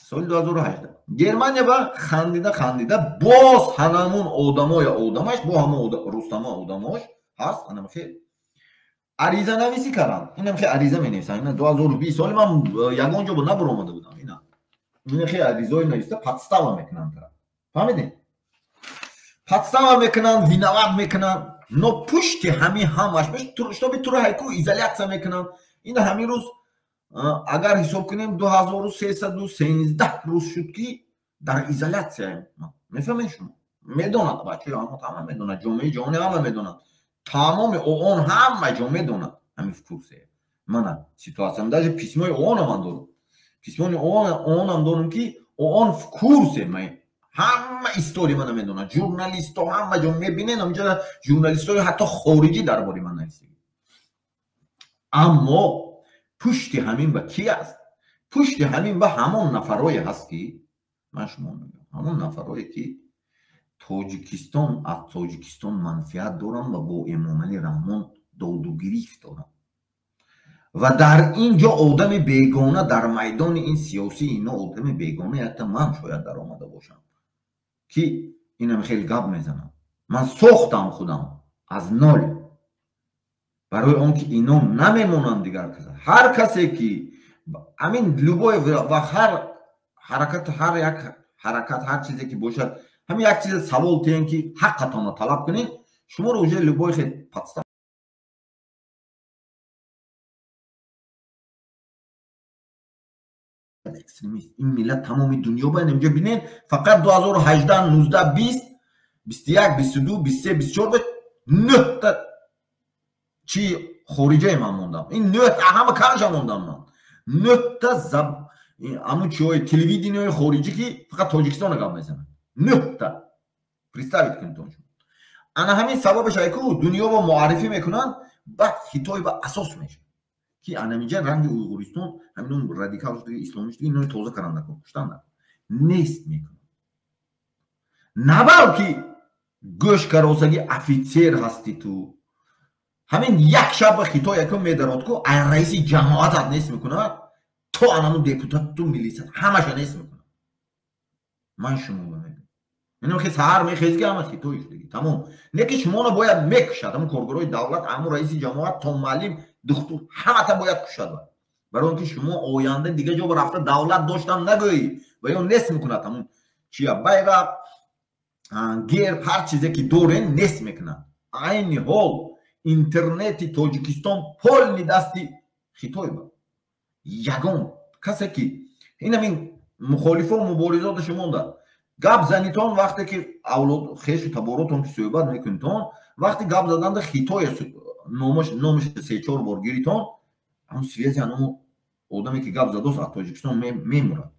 Соли 2018 Германия ба хандида хандида боз ҳанамун одамоя одамаш бо ҳамон Рустама одамош ҳаст, анам хел аризанависӣ кардам. Инам хел ариза менависам. Ина 2020 соли ман ягон ҷо набаромада будам. Ина хел аризаҳои нависта подстава мекунанд. Фаҳмидем? Подстава мекунанд, виноват мекунанд. Но пушти ҳамин ҳамаш шутоби туро ҳайку изоляция мекунанд. Ина ҳамин рӯз агар ҳисоб кунем 2313 рӯз шуд, ки дар изоляцияем. Мефаҳмед шумо? Медонад бачаҳои ҳама, ҳама медонад, ҷомеаи ҷаҳонӣ ҳама медонад, тамоми ООН ҳама ҷо медонад ҳамин в курсе. Мана ситуация м, даже письмо и ООН ман дорам, письмо и ООНам дорам, ки ООН в курсе ҳама история мана медонад. Журналистҳо ҳама ҷо мебинен, ҳамҷо журналистҳои ҳатто хориҷӣ дар бораи ман нависида. Аммо пушти ҳамин ба ки аст? Пушти ҳамин ба ҳамон нафарое ҳаст, ки ман шумо мегӯям, ҳамон нафарое, ки Тоҷикистон аз Тоҷикистон манфиат доранд ва бо Эмомалӣ Раҳмон додугирифт доранд. Ва дар ин ҷо одами бегона дар майдони ин сиёсии ино одами бегона якта ман шояд даромада бошам, ки инам хеле гап мезанам. Ман сохтам худам аз ноль, барои он ки ино намемонанд дигар каса. Ҳар касе ки ҳамин любой ва ҳар ҳаракат, ҳар як ҳаракат, ҳар чизе ки бошад, ҳамин як чизе савол тиҳем, ки ҳаққатонро талаб кунед, шуморо уже любой хел подстава экстремист. Ин миллат тамоми дунё бояд инҷо бинед, фақат 2018, 19, 20, 21, 22, 23, 24 нӯҳта чи хориҷае ман мондам. Ин нӯҳта ҳама канҷа мондам ман. Нӯҳта ҳамун чиҳои телевидение ҳои хориҷӣ, ки фақат Тоҷикистонро гап мезанад. Нӯҳта. Представить кунед шумо. Ана ҳамин сабабаш айку дунё бо муаррифӣ мекунанд, баъд Хитой ба асос мешавад, ки анаминҷа ранги Уйғуристон ҳамин радикал шудаги, исломӣ шудаги, инои тоза каранда куштанда нест мекунад. На балки гӯш каросаги офитсер ҳасти ту. Ҳамин як шаб ба Хитой якум медарод ку, ай раиси ҷамоатат нест мекунад то анамун депутату милисат ҳамаша нест мекунад. Ман шумо мегӯям, инам хе саҳар мехезги, ҳама Хитой шудаги, тамом. Не ки шуморо бояд мекушад, ҳамун коргарои давлат, ҳамун раиси ҷамоат то муаллим, духтур, ҳамата бояд кушад, барои он ки шумо оянда дига ҷо рафта давлат доштам нагӯӣ. Ва ё нест мекунад ҳамун чия байрақ, герб, ҳар чизе ки дорен, нест мекунад. Айни ҳол интернети Тоҷикистон полный дасти Хитой ба. Ягон касе ки инамин мухолифо муборизоти шумонда гап занитон, вақте ки авлод хешу таборотон ки суҳбат мекунитон, вақте гап заданда Хитоя номаш се-чор бор гиритон, ҳамун связи ҳаному одаме ки гап задост аз Тоҷикистон мемурад.